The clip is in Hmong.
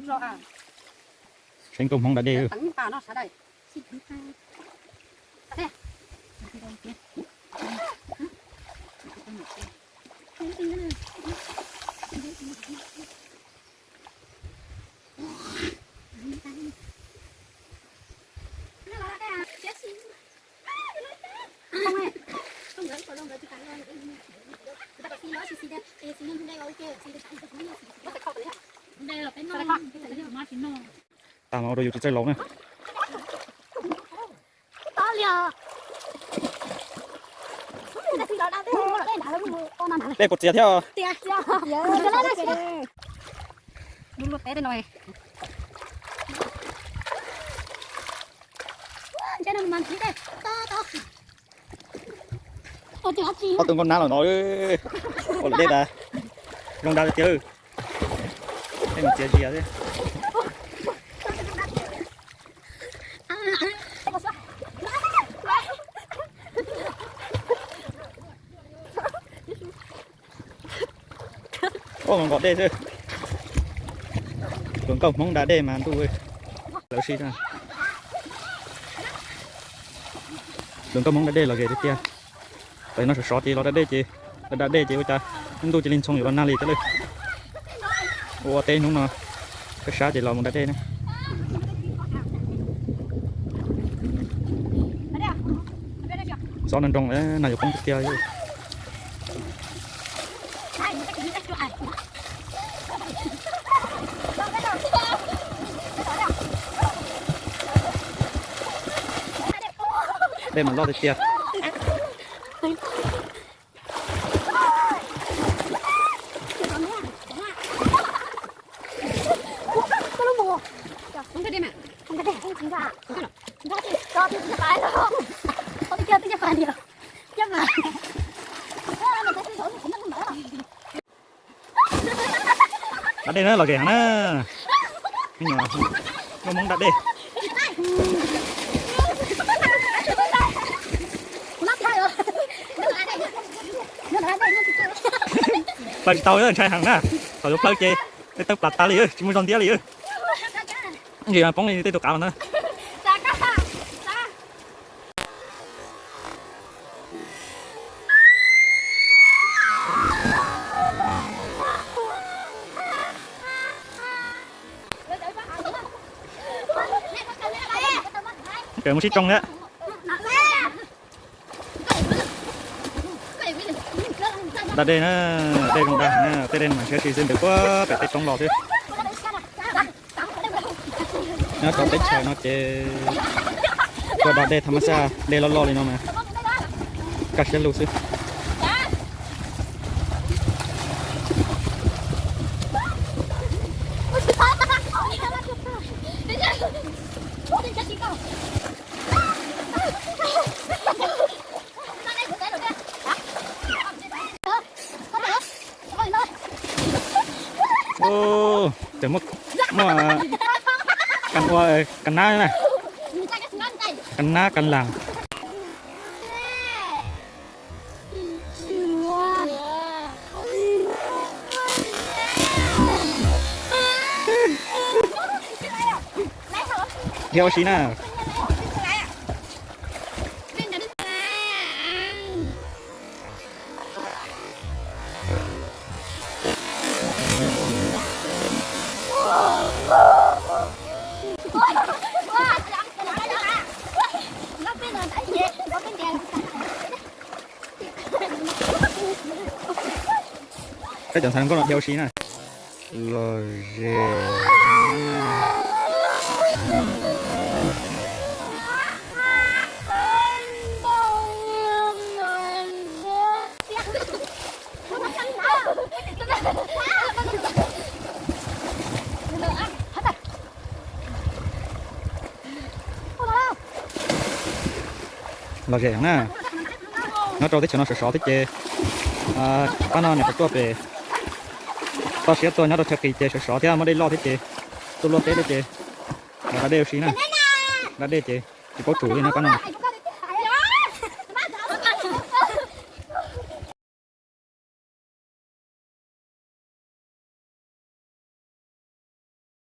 Saib nkauj Hmoob da dej. Tas mas ua rau yus tsis txawj laus na. Dej kuj txias thiab. Ob tug nkauj nab los no, ua luam dej tas, zoo nrad tiag. Dej mus txias zias thiab. Ua nkaus dej xwb. Tus nkauj Hmoob da dej mas ntuj. Lawv si, tus nkauj Hmoob da dej los gem tiag tiag. Tam no sov sov ces los da dej ces, da dej ces ua cas ntuj cia li ntxhoo yuav los nag li thiab lawm. Ua teb hnub no, peb sab ces los mus da dej na. Xob nroo nroo na, nag yuav poob tiag tiag. Dej mas loj tiag tiag. Da dej na, los gem heev na. Nkauj Hmoob da dej. Plaws tsis tau, ntshai heev na. Thaum yuav plaws ces tej tawb plas tas li, tsis muaj zog ntiab li. Ntshe poob li tej tus qav los na. Kawm mus sib tsoo thiab. Da dej na, dej zoo dag na, tej dej mas ntshiab si xwb, ntawm puag pem tej roob los xwb. Nyob rau teb chaws no ces tuaj da dej tham mas xaj, dej loj loj li no mas kaj siab lug xwb. Ces muaj, muaj kas ua, kas nab na, kas nab kas las. Dhia ua si na. Peb cov ntxhais nkauj no dhia ua si na. Los ze. Los ze na. Nyob rau teb chaws no sov sov thiab ces, pab no niam pab tuaj pem, toj siab tuaj nyob rau chaw qis ces sov sov thiab muaj dej loj thiab ces, tuaj luaj teb thiab ces, los da dej ua si na. Da dej ces tsis paub tsum li na pab no.